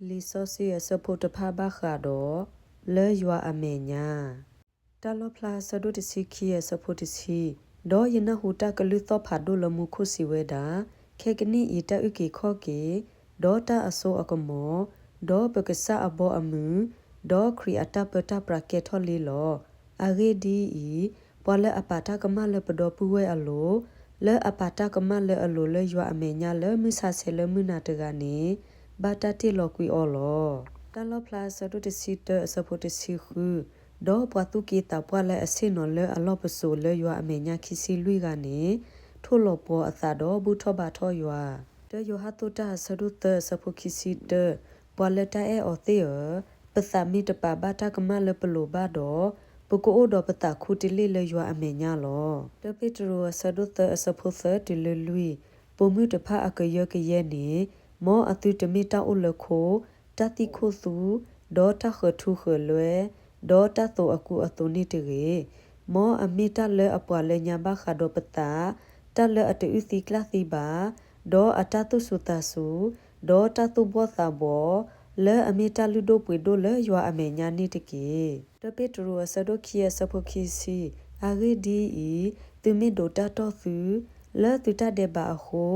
လံာ်စီဆှံအဆၢဖိတဖၣ်ဘၣ်ဃးဒီး လၢယွၤအမဲာ်ညါ. တၢ်လီၣ်ဖျါအဆၢဒိၣ်တဆံခံအဆၢဖိတဆံ, ဒီးယနၢ်ဟူတၢ်ကလုၢ်သီၣ်ဖးဒိၣ်လၢမူခိၣ်စံးဝဲဒၣ်, ခဲကနံၣ်အံၤတၢ်အုၣ်က့ၤခီၣ်က့ၤ, ဒီးတၢ်အစိအကမီၤ, ဒီးပကစၢ်အဘီအမုၢ်, ဒီးခရံာ်အတၢ်ပၢတၢ်ပြးကဲထီၣ်လံလီၤ. အဂ့ၢ်ဒ်အံၤ, ပှၤလၢအပာ်တၢ်ကမၣ်လၢပဒီပုၢ်ဝဲၢ်အလိၤ, လၢအပာ်တၢ်ကမၣ်လၢအလိၤလၢယွၤအမဲာ်ညါလၢမုၢ်ဆါဆဲးလၢမုၢ်နၤတဂၤန့ၣ်, ဘၣ်တၢ်တ့ၢ်လီၤကွံာ်အီၤလီၤ. တၢ်လီၣ်ဖျါအဆၢဒိၣ်တဆံတၢအဆၢဖိတဆံဃု, ဒီးပှၤသူၣ်က့သးပှၢ်လၢအဆ့ၣ်နီၤလၢအလီၢ်ပစိာ်လၢယွၤအမဲာ်ညါခံဆံလွံၢ်ဂၤန့ၣ်, ထိၣ်လီၤပှီၤအသးဒီးဘူၣ်ထီၣ်ဘါထီၣ်ယွၤ. တၢယိၤဟၣ်အဆၢဒိၣ်သၢအဆၢဖိခံဆံတၢ, ပှၤလၢတၢ်အဲၣ်အီၤသ့ၣ်ဧၢ, ပသးမ့ၢ်တပာ်ဘၣ်တၢ်ကမၣ်လၢပလိၤဘၣ်ဒီး, ပကအိၣ်ဒီးပသးခူတလ့ၢ်လၢယွၤအမဲာ်ညါလီၤ. တၢပ့းတရူးအဆၢဒိၣ်သၢအဆၢဖိသၢတုၤလၢလွံၢ်, ပိာ်မုၣ်တဖၣ်အကယၢကယဲန့ၣ်, မ်အသုတမ့ၢ်တၢ်အိၣ်လၢခိ, တၢ်သံၣ်ခိၣ်သူ, ဒီးတၢ်ဃၢၤထူဃၢၤလွဲ, ဒီးတၢ်သိးအကူအသိးန့ၣ်တဂ့ၤ. မ်အမ့ၢ်တၢ်လၢအပှၤလၢညါဘၣ်ဃးဒီးပသး, တၢ်လၢအတအုၣ်သံကျၣ်သံဘၣ်, ဒီးအတၢ်သူၣ်စူၤသးစူၤ, ဒီးတၢ်သူၣ်ဘှီၣ်သးဘှီၣ်, လၢအမ့ၢ်တၢ်လုၢ်ဒိၣ်ပှ့ၤဒိၣ်လၢယွၤအမဲာ်ညါန့ၣ်တက့ၢ်. တၢပ့းတရူးအဆၢဒိၣ်ခံအဆၢဖိခံဆံ, အဂ့ၢ်ဒ်အံၤ, သုမ့ၢ်ဒိးတၢ်တီၢ်သု, လၢသုတၢ်ဒဲးဘးအဃိ,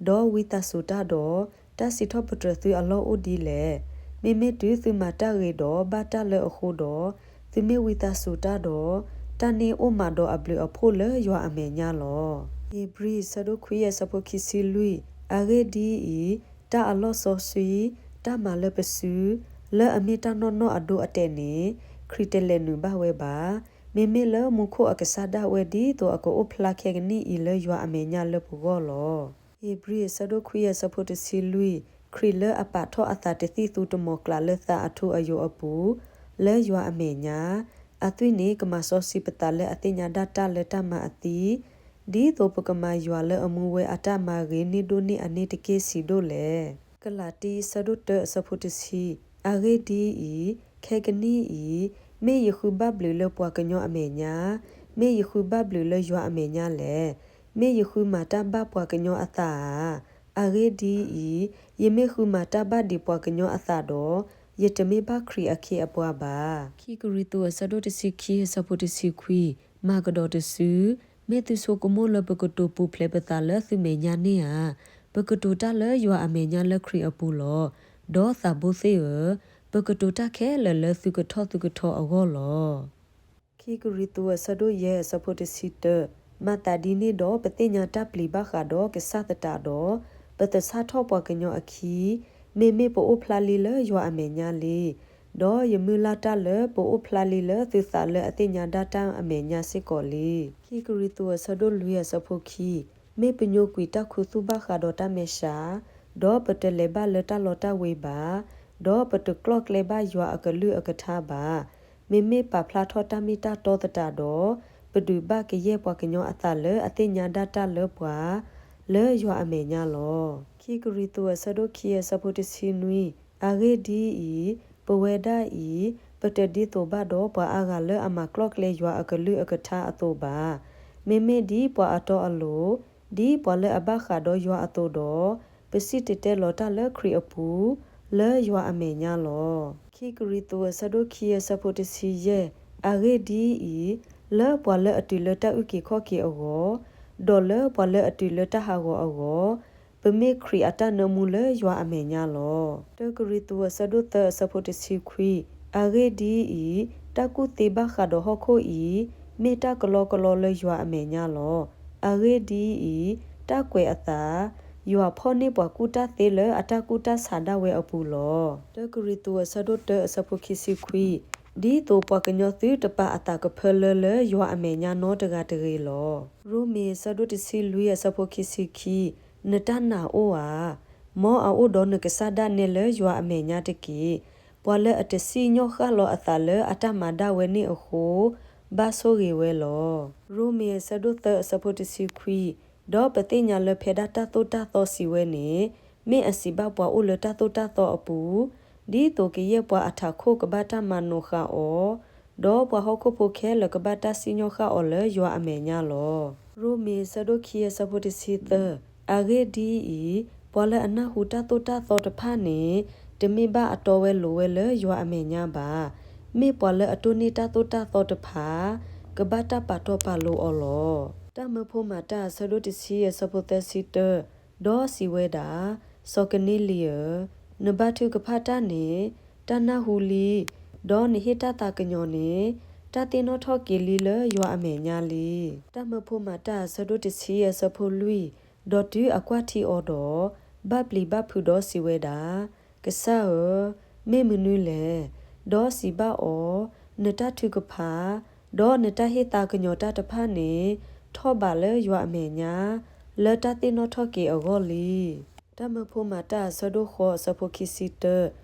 ဒီးဝံသးစူၤတၢ်ဒီး, တၢ်စံးထီၣ်ပတြၢၤသုအလီၢ်အိၣ်ဒ်လဲၣ်. မ့မ့ၢ်တုၤသုမၤတၢ်ဂ့ၤဒီးဘၣ်တၢ်လၢအဃိဒီး, သုမ့ၢ်ဝံသးစူၤတၢ်ဒီး, တၢ်န့ၣ်အိၣ်မးဒီးအဘျုးအဖှိၣ်လၢယွၤအမဲာ်ညါလီၤ. ဧ့ၤဘြံၤအဆၢဒိၣ်ခွံအဆၢဖိခံဆံလွံၢ်, အဂ့ၢ်ဒ်အံၤ, တၢ်အလီၢ်စီဆှံ, တၢ်မၤလၢပစု, လၢအမ့ၢ်တၢ်နီၢ်နီၢ်အဒိအတဲာ်န့ၣ်, ခရံာ်တလဲၤနုာ်ဘၣ်ဝဲဘၣ်. မ့မ့ၢ်လၢမူခိၣ်အကစၢ်ဒၣ်ဝဲဒ်သိးအကအိၣ်ဖျါခဲကနံၣ်အံၤလၢယွၤအမဲာ်ညါလၢပဂီၢ်လီၤ. ဧ့ၤဘြံၤအဆၢဒိၣ်ခွံအဆၢဖိတဆံလွံၢ်, ခရံာ်လၢအပာ်ထီၣ်အသးတသံၣ်သူတမီၤကျးလၢသးအထူအယိာ်အပူၤ, လၢယွၤအမဲာ်ညါ, အသွံၣ်န့ၣ်ကမၤစီဆှံပသးလၢအသ့ၣ်ညါဒၣ်တၢ်လၢတၢ်မၤအသံ, ဒ်သိးပကမၤယွၤလၢအမူဝဲအတၢ်မၤဂ့ၤန့ၢ်ဒိၣ်န့ၢ်အန့ၣ်တက့ၢ်ဆံးဒိၣ်လဲၣ်. ကလၤတံအဆၢဒိၣ်တၢအဆၢဖိတဆံ, အဂ့ၢ်ဒ်အံၤ, ခဲကနံၣ်အံၤ, မ့ၢ်ယဃုဘၣ်ဘျုးလၢပှၤကညီအမဲာ်ညါ, မ့ၢ်ယဃုဘၣ်ဘျုးလၢယွၤအမဲာ်ညါလဲၣ်. မ့ၢ်ယဃုမၤတၢ်ဘၣ်ပှၤကညီအသးဧါ. အဂ့ၢ်ဒ်အံၤ, ယမ့ၢ်ဃုမၤတၢ်ဘၣ်ဒံးပှၤကညီအသးဒီး, ယတမ့ၢ်ဘၣ်ခရံာ်အခ့အပှၤဘၣ်. ခံကရံၣ်သူးအဆၢဒိၣ်တဆံခံအဆၢဖိတဆံခွံ, မၤကဒီးတစု, မ့ၢ်သုဆိကမိၣ်လၢပကတိၤပူၤဖျဲးပသးလၢသုမဲာ်ညါန့ၣ်ဧါ. ပကတိၤတၢ်လၢယွၤအမဲာ်ညါလၢခရံာ်အပူၤလီၤ. ဒီးသးဘိသ့ၣ်ဧၢ, ပကတိၤတၢ်ခဲလၢာ်လၢသုကထီၣ်သုကထီအဂီၢ်လီၤ. ခံကရံၣ်သူးအဆၢဒိၣ်ယဲၢ်အဆၢဖိတဆံတၢ, မၤသးဒ်န့ၣ်ဒီးပသ့ၣ်ညါတၢ်ပျံၤဘၣ်ဃးဒီးကစၢ်သတးဒီး, ပသဆၣ်ထီၣ်ပှၤကညီအခံ, မ့မ့ၢ်ပအိၣ်ဖျါလံလၢယွၤအမဲာ်ညါလံ. ဒီးယမုၢ်လၢ်တၢ်လၢပအိၣ်ဖျါလံလၢသုသးလၢအသ့ၣ်ညါဒၣ်တၢ်အမဲာ်ညါစ့ၢ်ကီးလံ. ခံကရံၣ်သူးအဆၢဒိၣ်လွံၢ်အဆၢဖိခံ, မ့ၢ်ပညိကွံာ်တၢ်ခူသူၣ်ဘၣ်ဃးဒီးတၢ်မဲာ်ဆှး, ဒီးပတလဲၤဘၣ်လၢတၢ်လီတၢ်ဝ့ၤဘၣ်, ဒီးပတကျီၣ်ကျဲဘၣ်ယွၤအကလုၢ်အကထါဘၣ်. မ့မ့ၢ်ပာ်ဖျါထီၣ်တၢ်မ့ၢ်တၢ်တီသတးဒီး, ပဒုးဘၣ်ကယဲၢ်ပှၤကညီအသးလၢအသ့ၣ်ညါဒၣ်တၢ်လၢပှၤ, လၢယွၤအမဲာ်ညါလီၤ. ခံကရံၣ်သူးအဆၢဒိၣ်ခံအဆၢဖိတဆံနွံ, အဂ့ၢ်ဒ်အံၤ, ပဝဲဒၣ်အံၤ, ပတဒ်သိးဘၣ်ဒီးပှၤအါဂၤလၢအမၤကျီၣ်ကျဲယွၤအကလုၢ်အကထါအသိးဘၣ်. မ့မ့ၢ်ဒ်ပှၤအတီအလိၤ, ဒ်ပှၤလၢအဘၣ်ဃးဒီးယွၤအသိးဒီး, ပစံၣ်တဲၤတဲလီၤတၢ်လၢခရံာ်အပူၤ, လၢယွၤအမဲာ်ညါလီၤ. ခံကရံၣ်သူးအဆၢဒိၣ်ခံအဆၢဖိတဆံယဲၢ်, အဂ့ၢ်ဒ်အံၤ, လၢပှၤလၢအတုၤလၢတၢ်အုၣ်က့ၤခီၣ်က့ၤအဂီၢ်, ဒီးလၢပှၤလၢအတုၤလၢတၢ်ဟးဂီၤအဂီၢ်, ပမ့ၢ်ခရံာ်အတၢ်နၢမူလၢယွၤအမဲာ်ညါလီၤ. တၢကရံၣ်သူးအဆၢဒိၣ်သၢအဆၢဖိတဆံခွံ, အဂ့ၢ်ဒ်အံၤ, တၢ်ကူၣ်သ့ဘၣ်ဃးဒီးဟီၣ်ခိၣ်အံၤ, မ့ၢ်တၢ်ကလီကလီလၢယွၤအမဲာ်ညါလီၤ. အဂ့ၢ်ဒ်အံၤ, တၢ်ကွဲးအသး, ယွၤဖီၣ်န့ၢ်ပှၤကူၣ်တၢ်သ့လၢအတၢ်ကူၣ်တၢ်ဆးဒၣ်ဝဲအပူၤလီၤ. တၢကရံၣ်သူးအဆၢဒိၣ်တၢအဆၢဖိခံဆံခွံ, ဒ်သိးပှၤကညီသုတပာ်အသးကဖၢလၢလၢယွၤအမဲာ်ညါနီတဂၤတဂ့ၤလီၤ. ရိမ့ၤအဆၢဒိၣ်တဆံလွံၢ်အဆၢဖိခံဆံခံ, နတၢ်နာ်အိၣ်ဧါ. မ်အအိၣ်ဒီးနကစၢ်ဒၣ်နဲလၢယွၤအမဲာ်ညါတက့ၢ်. ပှၤလၢအတစံၣ်ညီၣ်ဃၣ်လီၤအသးလၢအတၢ်မၤဒၣ်ဝဲန့ၣ်အဃိ, ဘၣ်ဆိၣ်ဂ့ၤဝဲလီၤ. ရိမ့ၤအဆၢဒိၣ်သၢအဆၢဖိတဆံခွံ, ဒီးပသ့ၣ်ညါလၢဖဲဒၣ်တၢ်သိၣ်တၢ်သီစံးဝဲန့ၣ်, မ့ၢ်အစံးဘၣ်ပှၤအိၣ်လၢတၢ်သိၣ်တၢ်သီအပူၤ, ဒ်သိးကယဲၢ်ပှၤအထးခိၣ်ကဘၣ်တၢ်မၤနီၤဃာ်အီၤ, ဒီးပှၤဟီၣ်ခိၣ်ဖိခဲလၢာ်ကဘၣ်တၢ်စံၣ်ညီၣ်ဃၣ်အီၤလၢယွၤအမဲာ်ညါလီၤ. ရိမ့ၤအဆၢဒိၣ်ခံအဆၢဖိတဆံသၢ, အဂ့ၢ်ဒ်အံၤ, ပှၤလၢအနၢ်ဟူတၢ်သိၣ်တၢ်သီတဖၣ်န့ၣ်, တမ့ၢ်ဘၣ်အတီဝဲလိၤဝဲလၢယွၤအမဲာ်ညါဘၣ်. မ့ၢ်ပှၤလၢအတိၢ်န့ၢ်တၢ်သိၣ်တၢ်သီတဖၣ် ကဘၣ်တၢ်ပာ်တီပာ်လိၤအီၤလီၤ. တၢ်မၢဖိမၤတၢ်အဆၢဒိၣ်တဆံအဆၢဖိသၢဆံတၢ, ဒီးစံးဝဲဒၣ်, စီၤကနံလံဧၢ, နဘါထုကဖၣ်တၢ်န့ၣ် တၢ်နၢ်ဟူလံ, ဒီးနဟ့ၣ်တၢ်သးကညီၤန့ၣ် တၢ်သ့ၣ်နီၣ်ထီၣ်က့ၤလံလၢယွၤအမဲာ်ညါလံ. တၢ်မၢဖိမၤတၢ်အဆၢဒိၣ်တဆံအဆၢဖိလွံၢ်, ဒီးတုၤအကွၢ်ထံအီၤဒီး, ဘၣ်ပျံၤဘၣ်ဖုးဒီးစံးဝဲဒၣ်, ကစၢ်ဧၢ, မ့ၢ်မနုၤလဲၣ်. ဒီးစံးဘၣ်အီၤ, နတၢ်ထုကဖၣ်, ဒီးနတၢ်ဟ့ၣ်သးကညီၤတၢ်တဖၣ်န့ၣ် ထီၣ်ဘးလၢယွၤအမဲာ်ညါ, လၢတၢ်သ့ၣ်နီၣ်ထီၣ်က့ၤအဂီၢ်လံ. တၢ်မၢဖိမၤတၢ်အဆၢဒိၣ်ဃိးအဆၢဖိခံဆံတၢ,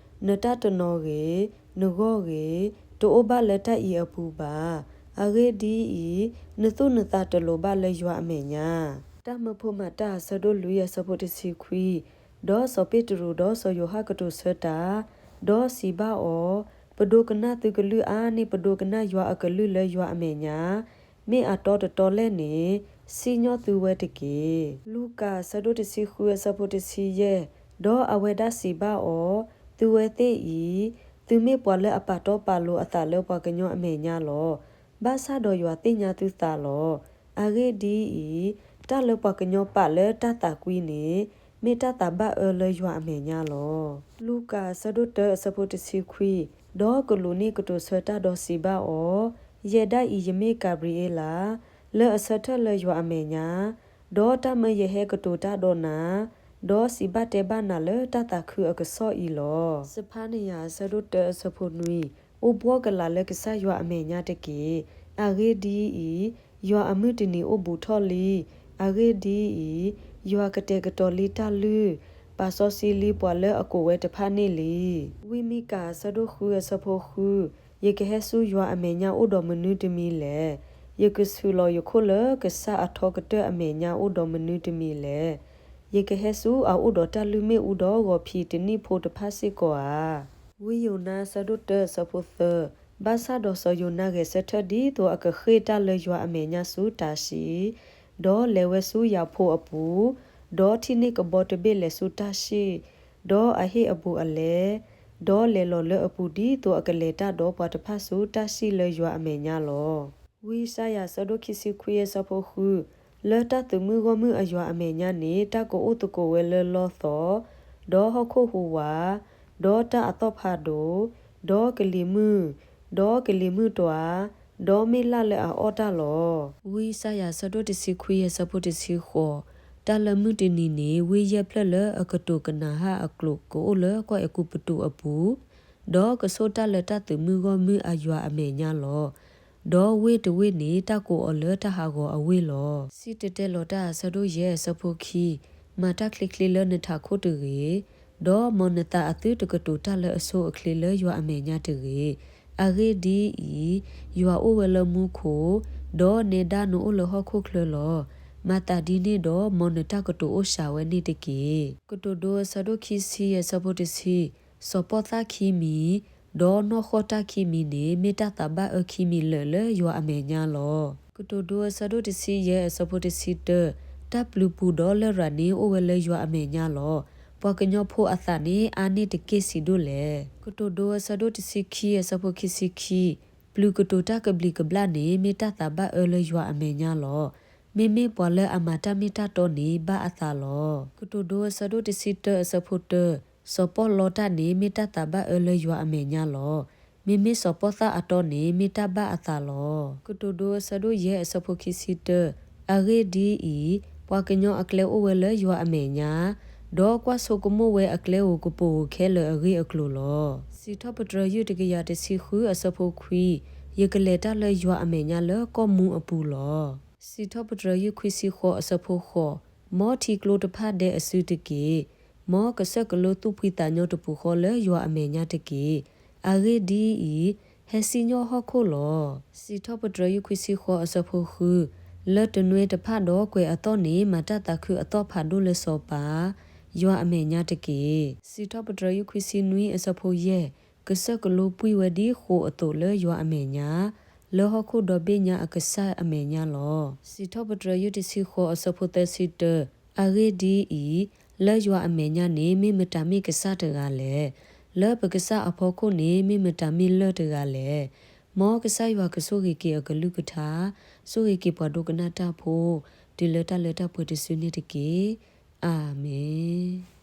နတၢ်တနီၤဂ့ၤ, နဂီၢ်ဂ့ၤ, တအိၣ်ဘၣ်လၢတၢ်အံၤအပူၤဘၣ်. အဂ့ၢ်ဒ်အံၤ, နသူၣ်နသးတလိၤဘၣ်လၢယွၤအမဲာ်ညါ. တၢ်မၢဖိမၤတၢ်အဆၢဒိၣ်လွံၢ်အဆၢဖိတဆံခွံ, ဒီးစီၤပ့းတရူးဒီးစီၤယိၤဟၣ်ကတိၤဆၢတၢ်, ဒီးစံးဘၣ်အီၤ, ပဒိကနၣ်သုကလုၢ်အါန့ၢ်ပဒိကနၣ်ယွၤအကလုၢ်လၢယွၤအမဲာ်ညါ, မ့ၢ်အတီတတီလဲၣ်န့ၣ်, စံၣ်ညီၣ်သုဝဲတက့ၢ်. လူၤကၣ်အဆၢဒိၣ်တဆံဃုအဆၢဖိတဆံယဲၢ်, ဒီးအဝဲဒၣ်စံးဘၣ်အီၤ, သုဝဲသ့ၣ်အံၤ, သုမ့ၢ်ပှၤလၢအပာ်တီပာ်လိၤအသးလၢပှၤကညီအမဲာ်ညါလီၤ. ဘၣ်ဆၣ်ဒီးယွၤသ့ၣ်ညါသုသးလီၤ. အဂ့ၢ်ဒ်အံၤ, တၢ်လၢပှၤကညီပာ်လၢတၢ်သးကွံန့ၣ်, မ့ၢ်တၢ်သးဘၣ်အၢလၢယွၤအမဲာ်ညါလီၤ. လူၤကၣ်အဆၢဒိၣ်တၢအဆၢဖိတဆံခွံ, ဒီးကလူးန့ၣ်ကတိၤဆၢတၢ်ဒီးစံးဘၣ်အီၤ, ယဲဒၣ်အံၤယမ့ၢ်ကၤဘြံၤအ့လး, လၢအဆၢထၢၣ်လၢယွၤအမဲာ်ညါ, ဒီးတၢ်မၢယဟဲကတိၤတၢ်ဒီးနၤ, ဒီးစံးဘၣ်တဲဘၣ်နၤလၢတၢ်သးခုအကစီၣ်အံၤလီၤ. စဖါနယၤအဆၢဒိၣ်တၢအဆၢဖိနွံ, အိၣ်ဘှီၣ်ကလာ်လၢကစၢ်ယွၤအမဲာ်ညါတက့ၢ်. အဂ့ၢ်ဒ်အံၤ, ယွၤအမုၢ်တနံၤအိၣ်ဘူးထီၣ်လံ. အဂ့ၢ်ဒ်အံၤ, ယွၤကတဲာ်ကတီၤလံတၢ်လုၢ်, ပာ်စီဆှံလံပှၤလၢအကိးဝဲတဖၣ်န့ၣ်လံ. ဝံမံကၤအဆၢဒိၣ်ဃုအဆၢဖိဃု, ယကဟဲဆူယွၤအမဲာ်ညါအိၣ်ဒီးမနုၤတမံၤလဲၣ်. ယကဆူးလီၤယခိၣ်လၢကစၢ်အထီကတၢၢ်အမဲာ်ညါအိၣ်ဒီးမနုၤတမံၤလဲၣ်. ယကဟဲဆူအအိၣ်ဒီးတၢ်လုၢ်မ့ၣ်အူဒီးဂီၤဖံးတနံၣ်ဖိတဖၣ်စ့ၢ်ကီးဧါ. ဝံယိၤနါအဆၢဒိၣ်တၢအဆၢဖိသၢ, ဘၣ်ဆၣ်ဒီးစီၤယိၤနါဂဲၤဆၢထၢၣ်ဒ်သိးအကဃ့ၢ်တၢ်လၢယွၤအမဲာ်ညါဆူတၢ်ၡံး, ဒီးလဲၤဝဲဆူယၤဖိအပူၤ, ဒီးထံၣ်န့ၢ်ကဘီတဘ့ၣ်လဲၤဆူတၢ်ၡံး, ဒီးအဟ့ၣ်အဘူးအလဲ, ဒီးလဲၤလီၤလၢအပူၤဒ်သိးအကလဲၤတၢ်ဒီးပှၤတဖၣ်ဆူတၢ်ၡံးလၢယွၤအမဲာ်ညါလီၤ. ဝံယၡါယၤအဆၢဒိၣ်ခံဆံခွံအဆၢဖိဃု, လၢတၢ်သုးမုၢ်ဂီၢ်မုၢ်အယွၤအမဲာ်ညါန့ၣ် တၢ်ကအိၣ်သကိးဝဲလၢလီသီၣ်, ဒီးဟီၣ်ခိၣ်ဟူးဝး, ဒီးတၢ်အသီၣ်ဖးဒိၣ်, ဒီးကလံၤမုၢ်, ဒီးကလံၤမုၢ်တွၤ, ဒီးမ့ၢ်လၢ်လၢအအီၣ်တၢ်လီၤ. ဝံယၡါယၤအဆၢဒိၣ်တဆံခွံအဆၢဖိတဆံဃိး, တၢ်လၢမုၢ်တနံၤန့ၣ် ဝ့ၢ်ယဲၢ်ဖျၢၣ်လၢအကတိၤကနၤဟၣ်အကျိာ်ကအိၣ်လၢကီၢ်အဲၤကူပတူးအပူၤ, ဒီးကဆိၣ်တၢ်လၢတၢ်သုးမုၢ်ဂီၢ်မုၢ်အယွၤအမဲာ်ညါလီၤ. ဒီးဝ့ၢ်တဝ့ၢ်န့ၣ် တၢ်ကိးအီၤလၢတၢ်ဟးဂီၤအဝ့ၢ်လီၤ. စံၣ်တဲၤတဲလီၤတၢ်အဆၢဒိၣ်ယဲၢ်အဆၢဖိခံ, မၤတၢ်ချ့ချ့လၢနထးခိၣ်တဂ့ၤ, ဒီးမ်နသးအသုတကတိၤတၢ်လၢအဆိအချ့လၢယွၤအမဲာ်ညါတဂ့ၤ. အဂ့ၢ်ဒ်အံၤ, ယွၤအိၣ်ဝဲလၢမူခိၣ်, ဒီးနဲဒၣ်နအိၣ်လၢဟီၣ်ခိၣ်ချၢလီၤ. မၤသးဒ်န့ၣ်ဒီး မ်နတၢ်ကတိၤအိၣ်စှၤဝဲန့ၣ်တက့ၢ်. ကတိၤဒိအဆၢဒိၣ်ခံဆံအဆၢဖိတဆံ, စီၤပီၣ်သၣ်ခံမံၤ, ဒီးနီၢ်ဃီၣ်တၢ်ခံမံၤန့ၣ် မ့ၢ်တၢ်သးဘၣ်အၢခံမံၤလၢာ်လၢယွၤအမဲာ်ညါလီၤ. ကတိၤဒိအဆၢဒိၣ်တဆံယဲၢ်အဆၢဖိတဆံတၢ, တၢ်ပျုၤပူၤဒီးလရာ်န့ၣ်အိၣ်ဝဲလၢယွၤအမဲာ်ညါလီၤ. ပှၤကညီဖိအသးန့ၣ်အါန့ၢ်တက့ၢ်ဆံးဒိၣ်လဲၣ်. ကတိၤဒိအဆၢဒိၣ်တဆံခံအဆၢဖိခံဆံခံ, ပျုၤကတိၤတၢ်ကဘျံးကဘျၣ်န့ၣ် မ့ၢ်တၢ်သးဘၣ်အၢလၢယွၤအမဲာ်ညါလီၤ. မ့မ့ၢ်ပှၤလၢအမၤတၢ်မ့ၢ်တၢ်တီန့ၣ် ဘၣ်အသးလီၤ. ကတိၤဒိအဆၢဒိၣ်တဆံတၢအဆၢဖိတၢ, စီၤပီၣ်လီတၢ်န့ၣ် မ့ၢ်တၢ်သးဘၣ်အၢလၢယွၤအမဲာ်ညါလီၤ. မ့မ့ၢ်စီၤပီၣ်သၣ်အတီန့ၣ် မ့ၢ်တၢ်ဘၣ်အသးလီၤ. ကတိၤဒိအဆၢဒိၣ်ယဲၢ်အဆၢဖိခံဆံတၢ, အဂ့ၢ်ဒ်အံၤ, ပှၤကညီအကျဲအိၣ်ဝဲလၢယွၤအမဲာ်ညါ, ဒီးကွၢ်ဆိကမိၣ်ဝဲအကျဲဧိၤကပိာ်ဧိၤခဲလၢာ်အဂ့ၢ်အကျိၤလီၤ. စံးထီၣ်ပတြၢၤယုၢ်တကယၤတဆံဃုအဆၢဖိခွံ, ယကလဲၤတၢ်လၢယွၤအမဲာ်ညါလၢကီၢ်မူအပူၤလီၤ. စံးထီၣ်ပတြၢၤယုၢ်ခွံဆံဃိးအဆၢဖိဃိး, မ်ထံကျိတဖၣ်ဒဲးအစုတက့ၢ်. မ်ကစၢၢ်ကလိသူၣ်ဖှံသးညီတပူၤဃီလၢယွၤအမဲာ်ညါတက့ၢ်. အဂ့ၢ်ဒ်အံၤ, ဟဲစံၣ်ညီၣ်ဟီၣ်ခိၣ်လီၤ. စံးထီၣ်ပတြၢၤယုၢ်ခွံဆံဃိးအဆၢဖိဃု, လၢတနွဲတဖၣ်ဒီးကွဲးအသီၣ်န့ၣ် မၤတၢ်သးခုအသီၣ်ဖးဒိၣ်လၢစီၤပၤ, ယွၤအမဲာ်ညါတက့ၢ်. စံးထီၣ်ပတြၢၤယုၢ်ခွံဆံနွံအဆၢဖိယဲၢ်, ကစၢၢ်ကလိပှံၢ်ဝဲဒ်ဃိာ်အသိးလၢယွၤအမဲာ်ညါ, လၢဟီၣ်ခိၣ်ဒီဘ့ၣ်ညါအကစၢ်အမဲာ်ညါလီၤ. စံးထီၣ်ပတြၢၤယုၢ်တဆံဃိးအဆၢဖိသၢဆံတၢ, အဂ့ၢ်ဒ်အံၤ, လၢယွၤအမဲာ်ညါန့ၣ် မ့ၢ်မတၤမ့ၢ်ကစၢ်တဂၤလဲၣ်. လၢပကစၢ်အဖီခိၣ်န့ၣ် မ့ၢ်မတၤမ့ၢ်လၢၢ်တဂၤလဲၣ်. မ်ကစၢ်ယွၤကဆိၣ်ဂ့ၤက့ၤအကလုၢ်ကထါ, ဆိၣ်ဂ့ၤက့ၤပှၤဒိကနၣ်တၢ်ဖိ, တုၤလၢတၢ်လၢတၢ်ပှဲၤတစုန့ၣ်တက့ၢ်. အၤမ့ၣ်.